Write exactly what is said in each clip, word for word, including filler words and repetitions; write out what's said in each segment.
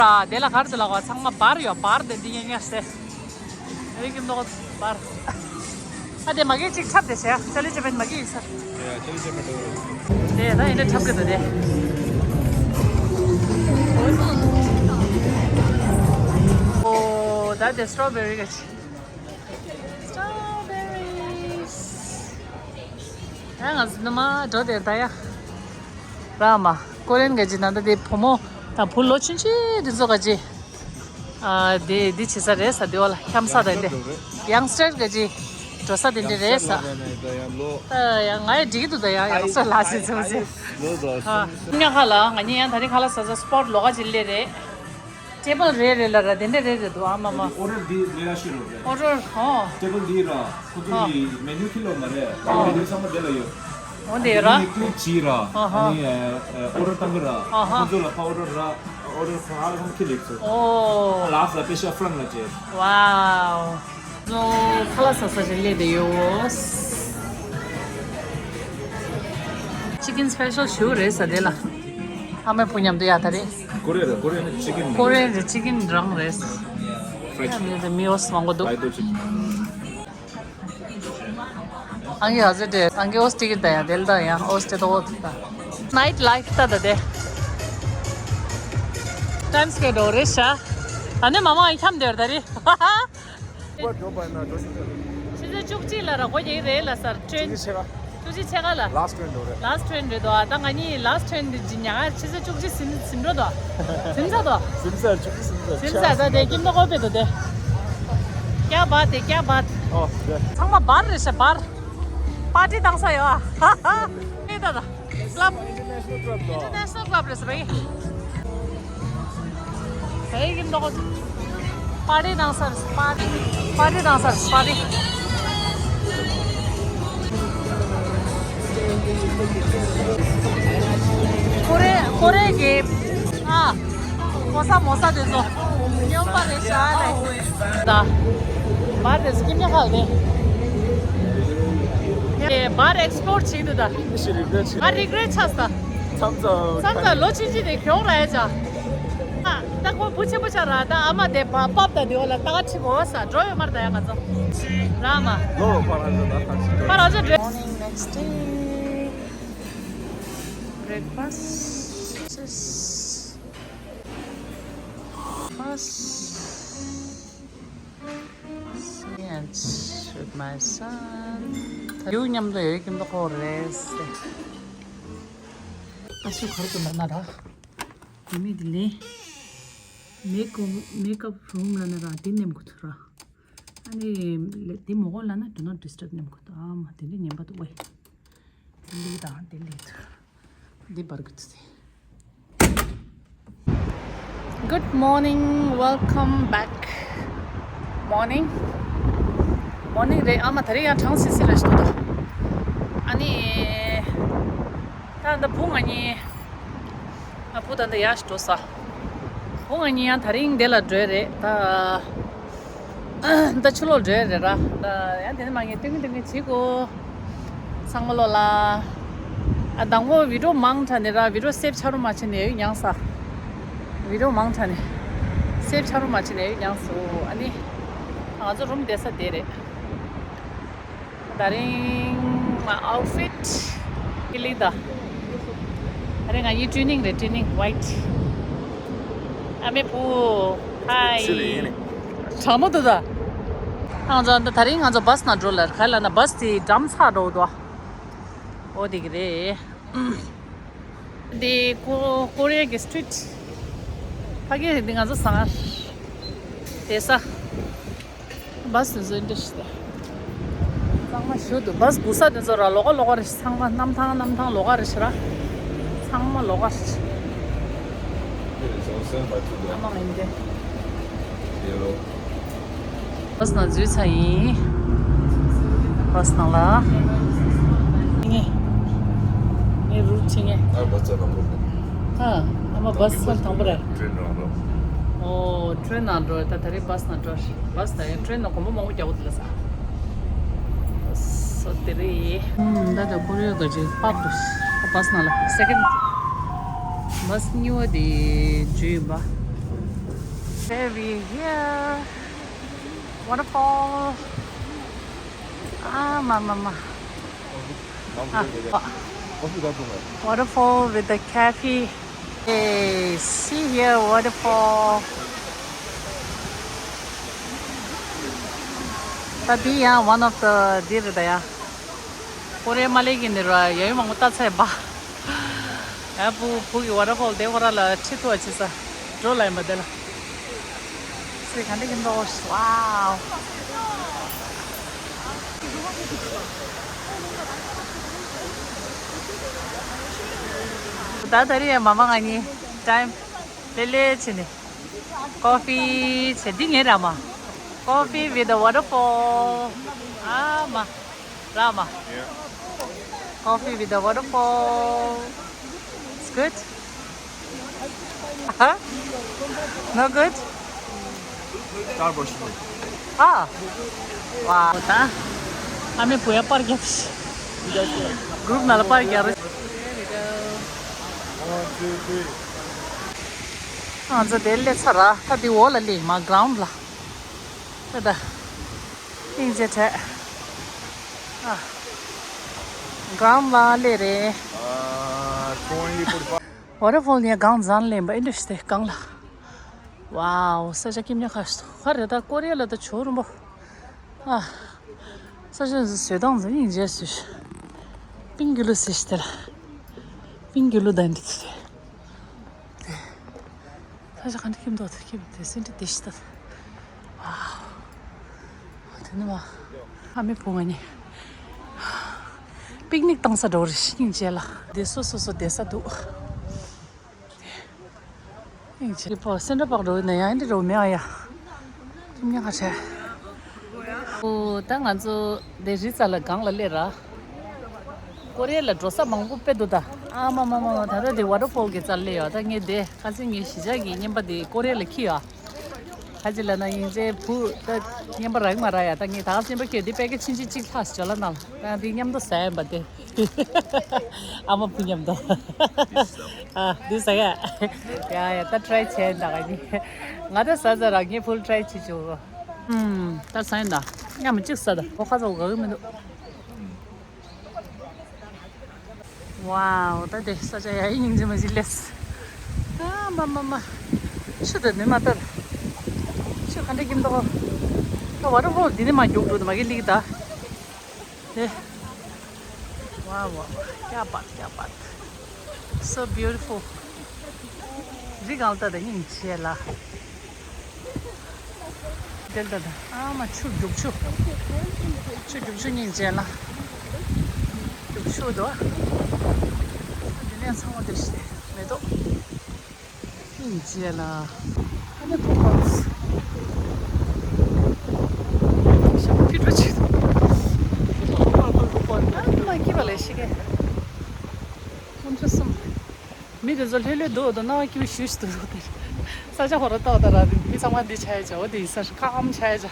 ད་དེ་ལ་གར་དུ་ལ་བ་ཚང་མ་བར་ཡོད། བར་དེ་འདི་ཡན་ཡ་སེ། རིག་གི་མདོག་བར། ཨ་དེ་མ་གི་ཅིག་ཁྲབ་དེ་བྱས། ཅ་ལི་ཅ་པན་མ་གི་ཡིན་ས། ཡ་ཅ་ལི་ཅ་པན་དོ། དེ་ད་ཡིན་ན་ཁྲབ་གི་འདུག་དེ། ཨོ་ད་དེ་སི་ཊོ་བེ་རི་གི་ཅིག Strawberries. ཡང་ང་ཚོ་ནུ་མ་འགྲོ་དེར་ད་ཡ། ར་མ། ཀོ་རེན་ག་ཅི་ན་ད་དེ་བུ་མོ་དང་བུ་ལོ་ཆུང་ཆུང་དེ་ཚོ་ག་ཅི། ཨ་དེ་དེ་བྱེད་ས་རེད་ས་དེ་བ་ལ་འཁྱམ་ས་དང་དེ། ཡང་སི་ཊར་ག་ཅི། འགྲོ་ས་དེ་འདྲ་རེད་ས། ད་ཡང་ང་ཡ་འགྲིག་གི་འདུག་ད་ཡ་ཡང་སོ་ལ་སི་ཚོ་ཟེར། ཉ་ཁ་ལ་ང་གཉིས་ཡང་ད་རིང་ཁ་ལ་ས་ས་སི་པོ་ཊི་ལོག་ག་ཅི་ལེ་རེད། ཊེ་བལ་རེ་རེ་ལ་ར་དེ་འདྲ་རེ་རེ་འདུག་ཨ་མ་མ། ཨོ་ཌར་འདི་ལས་ལ་ཤི་རོ་རེད། ཨོ་ཌར་ཧོ། ཊེ་བལ་འདི་ར་ཁོ་ཚོ་ཡི་མེ་ནུ་ཁྱི་ལོ་མ་རེད། ཨོ། མེ་ནུ་ཚང་མ་དེ་ལ་ཡོད། འོ་དེ་ར། ཨ་ནི་ཀི་ལིག་བྱས་ར། ཨ་ཧ། ཨ་ནི་ཨོ་ཌར་བཏང་གི་ར། ཨ་ཧ། ཁོ་ཚོ་ལ་ཕ་ཨོ་ཌར་ར། ཨོ་ཌར་ཁོ་ཧ་ལ་ཁོ་ཁྱི་ལེགས་ཚོ། ཨོ། ལ་ས་པེ་ཤ་ཧྥ་རན་ལ་ཅེ། ཝའོ། ཁ་ལག་ཟ་ས་ཞིག་སླེབས་བསྡད་ཡོད། ཅི་ཀིན་སི་པེ་ཤལ་ཞུ་རེད་ས་དེ་ལ། ཨ་མའི་བུ་མཉམ་དུ་ཡ་ད་རེད། ཀོ་རེ་རེད། ཀོ་རེ་ནི་ཅི་ཀིན་མིན། ཀོ་རེ་རེད། ཅི་ཀིན་རང་རེད། ཕ་རེད་ཅི་ཀིན། ཡ་མི་དེ་མི་འོ་སི་མང་པོ་འདུག་ཕ་རེད་ཅི་ཀིན། ཨང་ཀི་ཧ་ཟེར་ཏེ་ཨང་ཀི་འོ་སི་ཀིན་ད་ཡ་དེ་ལ་ད་ཡ་འོ་སི་ཏེ་ཏོ་ད། ནའིཊ་ལའིཕ་ད་ད་དེ། ཊའིམ་སི་ཀེར་འགྲོ་རེད་ཤག་ཨ་ནི་མ་མ་ཨང་འཁྱམ་དེར་ད་རེད། པར་འགྲོ་པ་ན་འགྲོ་ཤི་ཆེ། ཆུ་ཚོད་བཅུ་གཅིག་ལ་ར་སྒོ་རྒྱག་གི་རེད་ལ་སར་ཊེན། བཅུ་གཅིག་ཕྱེད་ཀ། བཅུ་གཅིག་ཕྱེད་ཀ་ལ། ལཱ་སི་ཊི་ཊེན་འགྲོ་རེད། ལཱ་སི་ཊི་ཊེན་རེད་དོ། ཨ་ད་ང་གཉིས་ལཱ་སི་ཊི་ཊེན་འདི་ཇི་ཉག་ཆུ་ཚོད་བཅུ་གཅིག་ཟིན་ཟིན་འགྲོ་དོ། ཟིན་ཚར་དོ། ཟིན་ཚར་བཅུ་གཅིག་ཟིན་ཚར། ཟིན་ཚར་ད་དེ་ཀིམ་ཏོ་ཀོ་པེ་དོ་དེ། ཀྱ་བཱད་དེ་ཀྱ་བཱད། ཨོ་དེ། ཚང་མ་བར་རེད་ཤག་བར། པར་ཊི་བཏང་ས་ཡོད་ཨ། ཨེ་ད་ད། ཀླབ། International club དོ། International club རེད་ཟེར་བ་ཡིན། ཧེ་གི་མདོག་པར་ཊི་བཏང་ས་རེད། པར་ཊི། པར་ཊི་བཏང་ས་རེད། པར་ཊི། ཀོ་རེ་ཀོ་རེ་གི་ཨ། གོ་ས་མོ་ས་དེ་ཚོ་སྨྱོན་པ་རེད་ཤག་ལེ། ད། བར་དེ་ཚོ་ཀིམ་ཉ་ཁག་དེ། ཨེ་བར་ཨེག་སི་པོ་ལོར་བྱེད་ཀྱི་འདུག་ད། ཤི་རི་གྲེཊ་ཆགས། ང་རི་གྲེཊ་ཆགས་ད། མཚམས་མཚམས། མཚམས་མཚམས་ལོ་ཆུང་ཆུང་དེ་གྱོང་རག་ཡ་ཅག་ཨ། ད་ཁོ་བུ་ཆེན་པོ་ཆགས་ར། ད་ཨ་མ་དེ་བ་པབ་ད་དེ་འོ་ལ་ད་ག་ཁྲི་གོ་ས་འགྲོ་ཡོད་མར་ད་ཡ་ང་ཚོ། ར་མ། ལོ་ཕ་ར་ཇོ་ད་ཐག་ཆོད། ཕ་ར་ཇོ་འགྲོ། Morning next day. Breakfast. First. And with my son. ཡུ་མཉམ་དུ་ཡོད་ཀྱིན་པ་ཁོ་རེད། ཨ་ཤུ་གར་དུ་ན་ན་ར། ཡུ་མི་དི་ལེ། མེག་ཨབ་མེག་ཨབ་རུམ་ལ་ན་ར་དེ་ནེམ་གོ་ཐུ་ར། ཨ་ནི་དེ་མོ་གོ་ལ་ན་do not disturb ནེམ་གོ་ཐུ། ཨ་མ་དེ་ལེ་ཉན་པ་དུ་ཝེ། དེ་ལེ་དང་དེ་ལེ་ཐུ། འདི་འབར་གི་ཚེ། Good morning, welcome back. Morning. Morning རེད། ཨ་མ་ད་རེས་ཡང་གྲང་སི་སི་རེད་ཤག་ད། ཨ་ནི། ད་འདི་བུ་ང་གཉིས། ཨ་བུ་ད་འདི་ཡར་འགྲོ་ས། བུ་ང་གཉིས་ཡང་ད་རིང་འདི་ལ་འགྲོ་ཡ་རེད་ད། ད་ཕྱི་ལོགས་འགྲོ་ཡ་རེད་ར། ད་ཡང་དེ་ནས་མ་ངས་སྟོན་གི་སྟོན་གི་བྱེད་དགོ། ཚང་མ་ལོ་ལ། ཨ་དང་པོ་བི་ཌིའོ་མང་དྲགས་ནས་ར། བི་ཌིའོ་སེབ་ཆ་རུ་མ་བྱས་ནས་ཡོད་མྱངས་ས། བི་ཌིའོ་མང་དྲགས་ནས། སེབ་ཆ་རུ་མ་བྱས་ནས་ཡོད་མྱངས་སོ། ཨ་ནི། ང་ཚོ་རུམ་བསྡད་ས་དེ་རེད། ད་རིང་my outfit ཀི་ལི་ད། ད་རིང་ང་ཡི་ཊུ་ནིང་རེད། ཊུ་ནིང་ཝའིཊ། ཨ་མའི་བུ། ཧའི། ཁྲ་མོ་འདུག་ད། ང་ཚོ་ད་རིང་ང་ཚོ་བྷ་སི་ནང་འགྲོ་ལ། ག་ལ་ན་བྷ་སི་དེ་འགྲམ་ཚར་འགྲོ་འདུག་འོ་དེ་གི་རེད། འདི་ཀོ་ཀོ་རི་ཡ་གི་སི་ཊི་རིཊ། ཕ་གི་རེད་འདི་ང་ཚོ་ཟ་ཁང་། དེ་ས། བྷ་སི་དེ་ཚོ་འདྲ་ཞིག་ད། ཚང་མ་ཞུ་འདུག་བྷ་སི་སྒུག་ས་དེ་ཚོ་ར་ལོགས་ཀ་ལོགས་ཀ་རེད། ཚང་མ་གནམ་ཐང་གནམ་ཐང་ལོགས་ཀ་རེད་ཤག་ར། ཚང་མ་ལོགས་ཀ་རེད། ཨ་མ་ཡིན་ཏེ། བྷ་སི་ནང་འཛུལ་ཚར་ཡིན། བྷ་སི་ནང་ལ། ངས། ངས་རུ་ཆེ་ངས། ཨ་བྷ་སི་ནང་འགྲོ། ཨ། ཨ་མ་བྷ་སི་ནང་དང་པོ་རེད། ཊེན་ནང་འགྲོ། ཨོ། ཊེན་ནང་འགྲོ། ད་ད་རེས་བྷ་སི་ནང་འགྲོ། བྷ་སི་ད་ཡང་ཊེན་ནང་གོམ་པ་མང་པོ་རྒྱག་དགོས་འདུག་ལ་ས། སོ་དེ་རེད། ཨུམ། ད་ད་ཀོ་རི་ཡ་ག་ཅིག་པག་ཏུ་བྷ་སི་ནང་ལ་སེ་ཀེན་བྷ་སི་གཉིས་པ་དེ་འཇུས་ཡིན་པ། There we here. Waterfall. Ah, ma, ma, ma. Ah, waterfall with the cafe. Hey, see here, waterfall. ད་འདི་ཡང་one of the འདི་རེད་ད་ཡ། ཀོ་རེ་མ་ལེ་གི་ནི་ར་ཡ་ཡུ་མང་པོ་ལྟ་ཚར་བ། ཡ་བུ་བུ་གི་waterfall དེ་ཁོ་ར་ལ་ཁྲི་ཐུ་བ་ཆེ་ས། འགྲོ་ལ་ཡིན་པ་དེ་ལ། སི་ག་འདི་གི་འདོ། Wow. ད་ད་རེས་ཡ་མ་མ་ང་གཉིས་time ལེ་ལེ་བྱེད་ནི། Coffee བྱེད་འདི་ངའི་ར་མ། Coffee with a waterfall. ཨ་མ། ར་མ། Coffee with a waterfall. It's good. Huh? No good? Starbucks. Ah. Wow. ད་ཨ་མའི་བུ་ཡ་པར་རྒྱབ། group ནང་ལ་པར་རྒྱབ་རེད། One, two, three. ང་ཚོ་དེ་སླེབས་ཚར་ར། ད་དེ་འོག་ལ་སླེབས་མ་ground ལ། ད་ད། སྙིང་རྗེ་བྲལ། ཨ། ground ལ་སླེབས་རེད། Waterfall ནས་གང་ཙམ་སླེབས་པ་ཨེ་འདྲ་ཞིག་སྟེ་གང་ལ། Wow. ས་ཆ་སྐྱིད་ཉག་ཁ་ཞིག་འདུག་ག་རེ་ད་ཀོ་རེ་ལ་ད་ཇོ་རུ་འབོ། ཨ། ས་ཆ་བཟོ་སྟངས་ཟིན་སྙིང་རྗེ་སུ། པིང་གི་ལུ་སི་ཤི་དེ་ལ། པིང་གི་ལུ་དང་འདི་དེ། ས་ཆ་ག་འདྲ་ཁྱིམ་ཐོག་ཏུ་ཁྱིམ་དེ་སེ་འདྲ་དེ་ཤི་ད། Wow. དེ་ནི་མ། ཨ་མའི་བུ་ང་གཉིས། པིག་ནིག་བཏང་ས་འགྲོ་རེ་སྙིང་རྗེ་ལ། དེ་སོ་སོ་སོ་བསྡད་ས་འདུག་སྙིང་རྗེ་པོ་སེ་འདྲ་པག་འགྲོ་ན་ཡང་འདི་འགྲོ་མེད་ཨ་ཡ། ཁྱིམ་ཉག་ཁ་བྱས། ཨོ་ད་ང་ཚོ་དེ་རི་རྩ་ལ་སྒང་ལ་སླེབས་ར། ཀོ་རེ་ལ་འགྲོ་ས་མང་པོ་དཔེ་འདུག་ད། ཨ་མ་མ་མ་མ། ད་ལྟ་དེ་waterfall གི་རྩར་སླེབས་ཡོད། ད་ངས་དེ་ཁ་སང་ངའི་གཞིས་ཆགས་ཀྱི་རྔན་པ་དེ་ཀོ་རེ་ལ་འཁྱེར་ཡོད། ཁ་ཅིག་ལ་ན་ཡིན་ཚེ་བུ་ད་རྔན་པ་རག་མ་རག་ཡ། ད་ངས་ད་ག་རྔན་པ་ཁྱེར་དེ་པེ་ཀེ་ཆུང་ཆུང་གཅིག་ལྷག་ཅོ་ལ་ནང་ལ་ད་དེ་མཉམ་དུ་ཟ་ཡ་ཡིན་པ་དེ། ཨ་མ་བུ་མཉམ་དུ། ཨ་འདི་ཟ་ཡ། ཡ་ཡ་ད་try བྱས་ད་ག་ནི། ང་ད་ཟ་ཟ་ར་ངས་full try བྱེད་ཆོག་གོ། ཨུམ། ད་ཟ་ཡིན་ད། མཉམ་གཅིག་ཟ་ད། ཁོ་ཁ་ཚ་བོ་དགའ་གི་མི་འདུག Wow. ད་དེ་ས་ཆ་ཡ་ཡིན་ཅི་མ་ཅི་ལེས། ཨ་མ་མ་མ། ཆུ་ད་ནི་མ་ལྟར། ཆུ་ག་འདྲ་ཀྱིན་འདུག་ད་waterfall འདི་ནི་མ་རྒྱུག་འགྲོ་ད་མ་གི་ལིག་ད། དེ། Wow wow. क्या बात, क्या बात. So beautiful. རི་སྒང་ལ་ད་ད་སྙིང་རྗེ་ལ། དེ་ལ་ད་ད་ཨ་མ་ཆུ་རྒྱུག་ཆུ། ཆུ་རྒྱུག་ཆུ་སྙིང་རྗེ་ལ། རྒྱུག་ཆུ་དོ། དེ་ནས་ཚང་མ་དེ་ཞིག་མེ་ཏོག་སྙིང་རྗེ་ལ། ཨ་ནི་ཕོ་ཁོ། ཞབས་ཕི་འགྲོ་ཆེ་དོ། ཨ་མ་སྐྱིད་པ་ལས་ཤི་གེ། ཁོང་ཚོ་གསུམ། མི་དེ་ཚོ་ལྷོད་ལྷོད་འདུག་དོ་སྣང་བ་སྐྱིད་པོ་ཞུ་ཞུ་འདུག་དེ། ས་ཆ་ཧོ་ར་ཏོག་ཏ་ར་རེད། མི་ཚང་མ་འདི་ཆ་ཡ་ཆ་འོ་དེ་ཡིན་ས་ཁ་ཨམ་ཆ་ཡ་ཆ།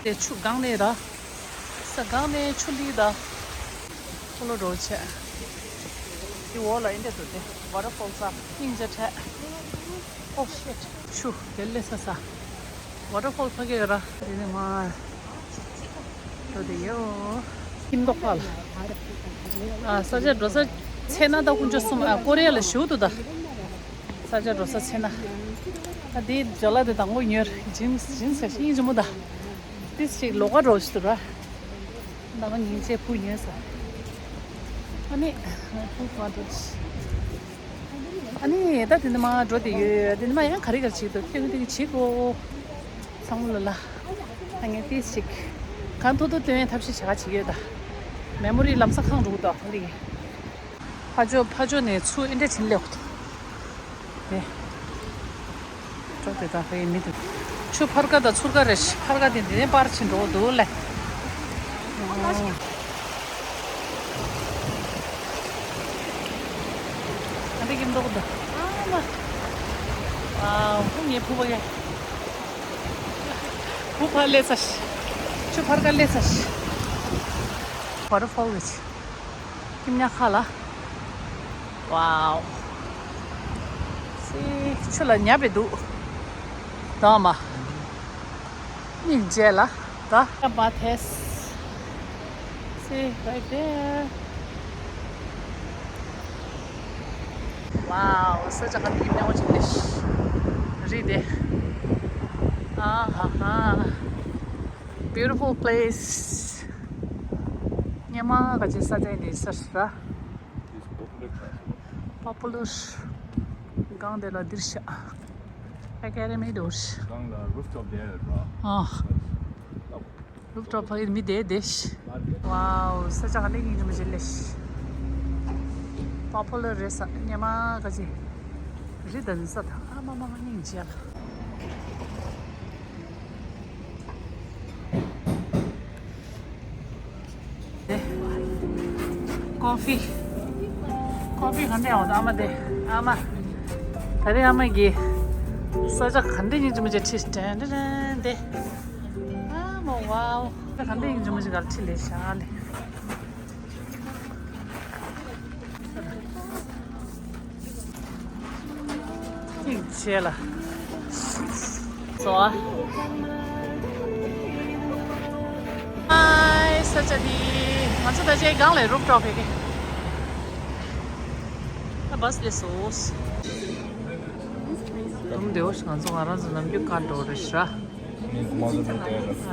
དེ་ཆུ་སྒང་ནས་ར། ས་སྒང་ནས་ཆུ་ལི་ད། ཁོ་ལོ་རོ་ཆ། དེ་འོག་ལ་ཨིན་དེ་འདུག་དེ་waterfall ས་སྙིང་རྗེ་ཁྲལ། Oh shit. ཆུ་དེ་ལས་ས་ས། Waterfall ཕ་གི་ར། དེ་ནས་མ། འགྲོ་དེ་ཡོ། ཁྱིམ་ཐོག་ཁ་ལ། ཨ་ས་ཆ་འགྲོ་ས་ཚེ་ན་ད་ཀུན་སྤྱོད་གསུམ་ཨ་ཀོ་རི་ཡ་ལ་ཞུ་དུ་ད། ས་ཆ་འགྲོ་ས་ཚེ་ན། ཨ་དེའི་ཇ་ལ་དེ་དང་པོ་ཉོས་ཇིམ་ཇིམ་ས་ཤིང་ཇི་མོ་ད། དེ་ཞིག་ལོག་ག་འགྲོ་ཞུ་དུ་ར། ད་ང་ཉིན་བྱེད་ཕུ་ཉོས་ས། ཨ་ནི་ཕུ་ཕ་འགྲོ། ཨ་ནི་ད་དེ་ནི་མ་འགྲོ་དེ་ཡོད། དེ་ནི་མ་ཡང་ག་རེ་ག་རེ་བྱེད་འདུག་ཐེངས་ཐེངས་བྱེད་དགོ། ཚང་མ་ལ་ལ། ད་ངས་ཏིས་ཅིག་གང་ཐུབ་ཐུབ་སྟོན་ཡས་ཐབས་ཤེས་བྱ་ག་བྱེད་ཀྱི་ཡོད་ད། མེ་མོ་རི་ལམ་སང་ཁང་འགྲོ་གི་འདུག་ཨ་ནི། ཕ་ཇོ་ཕ་ཇོ་ནས་ཚུར་ཨེ་འདྲ་ཕྱིན་སླེབས་འདུག་དེ། ཅོ་དེ་དག་ཕ་ཡི་མི་འདུག་ཆུ་ཕར་ཀ་དང་ཚུར་ཀ་རེ་ཕར་ཀ་དེ་འདི་ནས་པར་ཕྱིན་འགྲོ་འདུག་ལེ། ཨ་འདི་གི་མདོག་འདི། ཨ་མ། ཨ་ཧུ་ངའི་བུ་བ་ག་བུ་ཕར་སླེབས་ས་ཤི། ཆུ་ཕར་ཀ་སླེབས་ས་ཤི། Waterfall གི་ཆུ། ཁྱིམ་ཉག་ཁ་ལ། Wow. སི་ཆུ་ལ་ཉ་བེ་འདུག་ད་མ། སྙིང་རྗེ་ལ། ད། ད་མ་ཐེས། See, right there. Wow, such a convenient. རི་དེ། ཨ་ཧ་ཧ། Beautiful place. ཉི་མ་ག་ཅི་ས་ཆ་ནི་ས་ས། Popular. སྒང་དེ་ལ་འདིར་ཤ། Academy door. སྒང་ལ་rooftop དེ་ར། ཨ། Rooftop ཕ་གི་མི་དེ་དེ་ཤ། Wow, ས་ཆ་ག་ནས་ཡིན་ནམ་ཞེས་ལས་ཤ། Popular རེད་ས། ཉི་མ་ག་ཅི། རི་དང་ས་ད། ཨ་མ་མ་མ་སྙིང་རྗེ་ལ། Coffee. Coffee ག་འདྲ་ཡོང་ད་ཨ་མ་དེ། ཨ་མ། ད་རེས་ཨ་མ་གིས་ས་ཆ་ག་འདྲ་ཡིན་ཅི་མ་ཅི་ཁྲིད་དྲན་དྲན་དྲན་དེ། ཨ་མ། Wow. ད་ག་འདྲ་ཡིན་ཅི་མ་ཅི་གར་ཁྲིད་ལས་ཤ་ལས། ཐིག་ཆེ་ལ། སོ། ཨའི་ས་ཆ་འདི། ང་ཚོ་ད་ཆའི་སྒང་ལ་rooftop ཕེབས་ཀྱི། ད་བཱས་སླེབས་སོང་། དུམ་བདེ་བོ་ཞིག་ང་ཚོ་ང་རང་ཚོ་ནམ་རྒྱུན་ཀ་འགྲོ་རེད་ཤག་ཨ་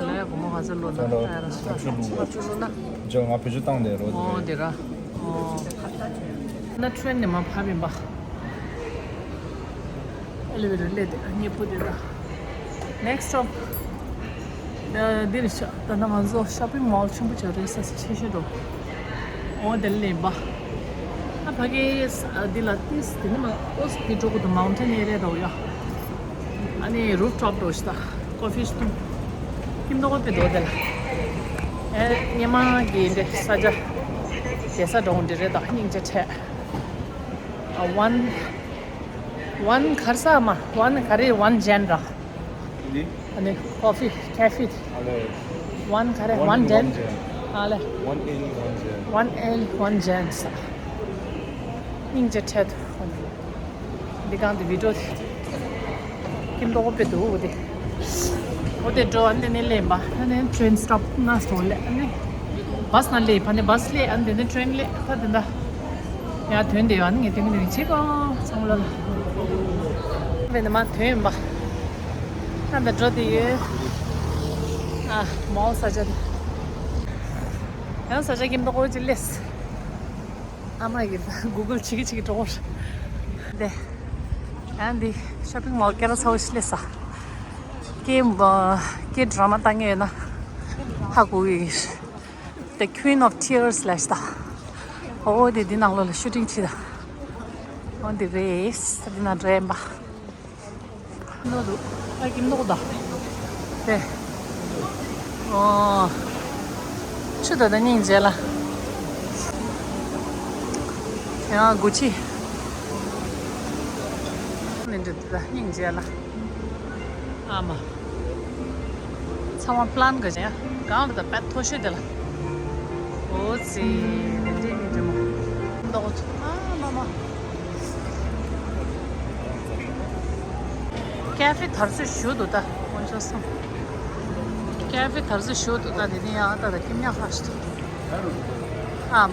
ལས་སྒོར་མོ་ག་ཚོད་ལོན་ན་ད་ར་སོ་ལྔ་བཅུ་ལོན་ན། ཇོ་ང་བེད་སྤྱོད་བཏང་དེ་རོ། ཨོ་དེ་ར། ཨོ། ན་ཊེན་ནས་མར་བབས་ཡིན་པ། ཨེ་ལི་ཝེ་ཊར་སླེབས་དེ་སྙེ་པོ་དེ་ར། Next stop. འདིར་ཤ་ད་ནང་ང་ཚོ་shopping mall ཆེན་པོ་ཆགས་རེད་ས་ཆེ་ཤོས་འགྲོ། ཨོ་དེ་ལེན་པ། ཨ་ཕ་གི་འདི་ལ་ཏིས་དེ་ནི་མ་ཨོ་སི་འགྲོ་གི་འདུག mountain area འགྲོ་ཡ། ཨ་ནི་rooftop འགྲོ་ཤི་ད་coffee ཞིག་འཐུང་། ཁྱིམ་ཐོག་པའི་རྡོ་དེ་ལ། ཨེ་སྙེ་མ་གི་འདི་ས་ཆ། བསྡད་ས་འགྲོ་འདི་རེད་ད་སྙིང་རྗེ་ཁྲལ། ཨ་one one གར་ས་མ་one ག་རེ་one yen ར། འདི། ཨ་ནི་coffee cafe། ཨ་ལེ། One ག་རེ་one one yen ཡན། ཨ་ལེ། One yen one yen. One yen one yen ས། སྙིང་རྗེ་ཁྲལ་དུ། འདི་གང་དུ་video དེ། ཁྱིམ་ཐོག་པའི་འདུག་འོ་དེ། འོ་དེ་འགྲོ་ཨ་ནི་ནི་ལེན་པ་ཨ་ནི་train stop ན་སོང་ལེ་ཨ་ནི། bus ན་ལེན་ཕ་ནི་bus ལེན་ཨ་ནི་དེ་ནི་train ལེན་ད་དེ་འདྲ། ཡང་དོན་དེ་ཡང་ངས་དེ་མི་དེ་མི་བྱེད་གོ་ཚང་མ་ལ་ལ། བས་ནི་མ་དོན་ཡིན་པ། ད་འདི་འགྲོ་དེ་ཡོད། ཨ་མའོ་ས་ཆ་དེ། ཡང་ས་ཆ་ཁྱིམ་ཐོག་ཅིག་ལས། ཨ་མ་གི་Google བྱེད་ཀྱི་བྱེད་ཀྱི་འགྲོ་གོ། དེ། ཡང་འདི་shopping mall སྐད་ར་ཚ་བོ་ཞིག་ལས་ས། སྐད་སྐད་drama ལྟ་མཁན་ཡོད་ན་ཧ་གོ་གི། The Queen of Tears ལབ་ཤག་ད། ཨོ་དེ་འདི་ནང་ལོགས་ལ་shooting བྱེད་ད། ཨོ་འདི་རེད། ད་འདི་ནང་འགྲོ་ཡིན་པ། ནོ་དུ། ཨ་ཀི་ནོ་ད། དེ། ཨོ། ཆུ་ད་ད་སྙིང་རྗེ་ལ། ཡང་Gucci ནི་འདི་ད་སྙིང་རྗེ་ལ། ཨ་མ། ཚང་མ་plan ག་ཅན་གང་ལ་ད་པད་མཐོ་ཤོས་དེ་ལ། ཨོ་ཙི། འདི་འདི་འདི་མོ། མདོག་ཨ་མ་མ། cafe དར་ཚོད་ཞུ་འདུག་ད་ཁོང་ཚོ་སོང་། cafe དར་ཚོད་ཞུ་འདུག་ད་དེ་ནི་ཡང་ད་ད་ཁྱིམ་ཉག་ཁ་ཤི་འདུག་ཨ་མ།